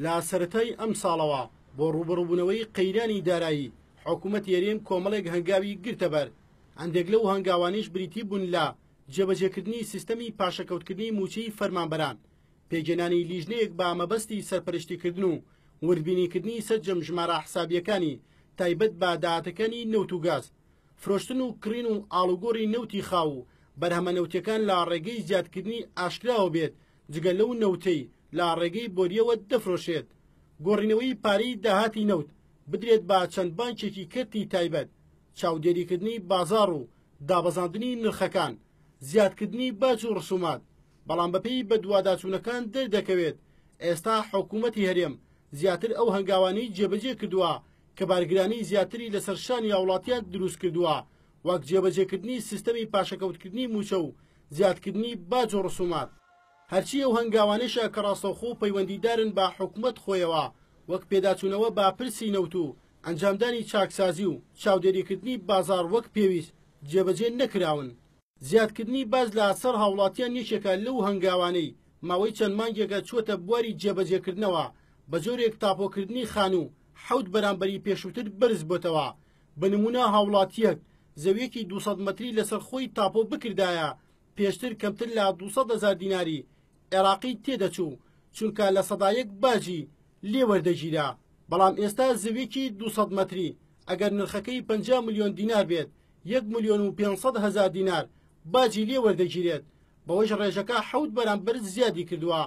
لە سەرەتای ئەمساڵەوە بۆ ڕووبەڕووبوونەوەی قەیرانی دارایی، حکومەتی هەرێم کۆمەڵێک هەنگاوی گرتەبەر، هەندێک لەو هەنگاوانەیش بریتی بوون لە جێبەجێکردنی سیستەمی پاشەکەوتکردنی مووچەی فەرمانبەران، پێکهێنانی لیژنەیەک بە مەبەستی سەرپەرشتیکردن و وردبینیکردنی سەرجەم ژمارە حسابییەکانی تایبەت بە داهاتەکانی نەوت و گاز، فرۆشتن و کڕین و ئاڵوگۆڕی نەوتی خاو و بەرهەمە نەوتییەکان لە ڕێگەی زیادکردنی ئاشکراوە بێت جگە لەو نەوتەی لە ڕێگەی بۆرییەوە دەفرۆشرێت، گۆڕینەوەی پارەی داهاتی نەوت بدرێت بە چەند بانکێکی کەرتی تایبەت، چاودێریکردنی بازاڕ و دابەزاندنی نرخەکان، زیادکردنی باج و ڕسومات، بەڵام بەپێی بەدواداچوونەکان دەردەکەوێت ئێستا حکوومەتی هەرێم زیاتر ئەو هەنگاوانەی جێبەجێ کردووە کە بارگرانی زیاتری لەسەر شانی هاوڵاتیان دروست کردووە وەک جێبەجێکردنی سیستەمی پاشەکەوتکردنی مووچە و زیادکردنی باج و ڕسومات. هەرچی ئەو هەنگاوانەیشە کە ڕاستەوخۆ پەیوەندیدارن بە حکومەت خۆیەوە وەک پێداچوونەوە بە پرسی نەوت و ئەنجامدانی چاکسازی و چاودێریکردنی بازاڕ وەک پێویست جێبەجێ نەکراون. زیادکردنی باج لە سەر هاوڵاتیان یەکێکە لەو هەنگاوانەی ماوەی چەند مانگێکە چووەتە بواری جێبەجێکردنەوە، بەجۆرێک تاپۆکردنی خانوو حەوت بەرامبەری پێشووتر بەرزبۆتەوە، بە نموونە هاوڵاتییەک زەوییەکی 200 مەتری لەسەر خۆی تاپۆ بکردایە پێشتر کەمتر لە 200 هەزار دیناری عێراقی تێدەچوو چونکە 1% باجی لێ وەردەگیرا، بەڵام ئێستا زەوییەکی 200 مەتری ئەگەر نرخەکەی 50 ملیۆن دینار بێت 1 ملیۆن و 500 هەزار دینار باجی لێ وەردەگیرێت، بەوەش ڕێژەکە حەوت بەرامبەر زیادی کردووە.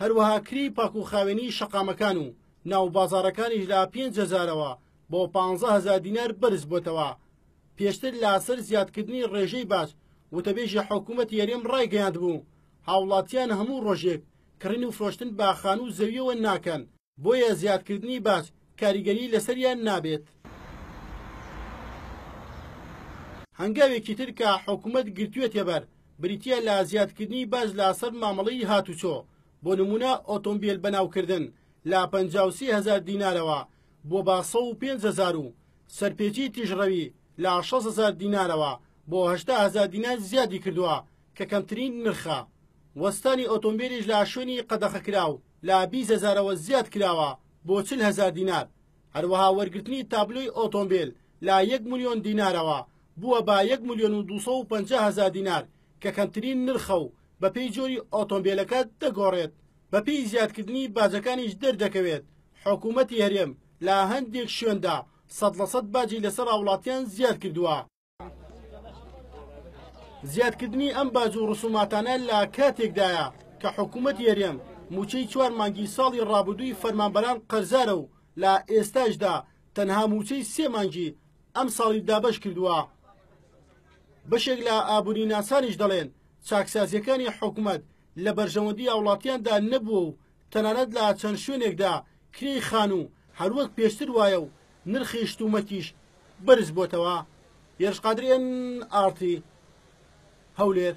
هەروەها کرێی پاک و خاوێنیی شەقامەکان و ناو بازاڕەکانیش لە پێنج هەزارەوە بۆ 15 هەزار دینار بەرزبووەتەوە. پێشتر لەسەر زیادکردنی ڕێژەی باج، وتەبێژی حکوومەتی هەرێم ڕایگەیاندبوو، هاوڵاتیان هەموو ڕۆژێک کڕین و فرۆشتن بە خانوو و زەوییەوە ناکەن، بۆیە زیادکردنی باج کاریگەری لەسەریان نابێت. هەنگاوێکی تر کە حکومەت گرتوویەتیەبەر بریتییە لە زیادکردنی باج لەسەر مامەڵەی هاتوچۆ، بۆ نموونە ئۆتۆمبێل بەناوکردن لە 53 هەزار دینارەوە بۆ بە 105 هەزار و سەرپێچی تیژڕەوی لە 60 هەزار دینارەوە بۆ 80 هەزار دینار زیادی کردووە کە کەمترین نرخە. وەستانی ئۆتۆمبێلیش لە شوێنی قەدەخەکراو لە 20 هەزارەوە زیاد کراوە بۆ 40 هەزار دینار، هەروەها وەرگرتنی تابلۆی ئۆتۆمبێل لە 1 ملیۆن دینارەوە بووە بە 1 ملیۆن و 250 هەزار دینار کە کەمترین نرخە و بەپێی جۆری ئۆتۆمبێلەکە دەگۆڕێت. بەپێی زیادکردنی باجەکانیش دەردەکەوێت حکوومەتی هەرێم لە هەندێک شوێندا 100% باجی لەسەر هاوڵاتیان زیاد کردووە. زیادکردنی ئەم باج و ڕسوماتانە لە کاتێکدایە کە حکوومەتی هەرێم مووچەی چوار مانگی ساڵی ڕابردووی فەرمانبەران قەرزارە و لە ئێستاشدا تەنها مووچەی سێ مانگی ئەم ساڵی دابەش کردووە. بەشێک لە ئابووریناسانیش دەڵێن چاکسازییەکانی حکومەت لە بەرژەوەندی هاوڵاتیاندا نەبووە و تەنانەت لە چەند شوێنێکدا کرێی خانوو هەروەک پێشتر وایە و نرخی شتومەکیش بەرز بۆتەوە. هێرش قادر ئێن ئاڕ تی، هەولێر.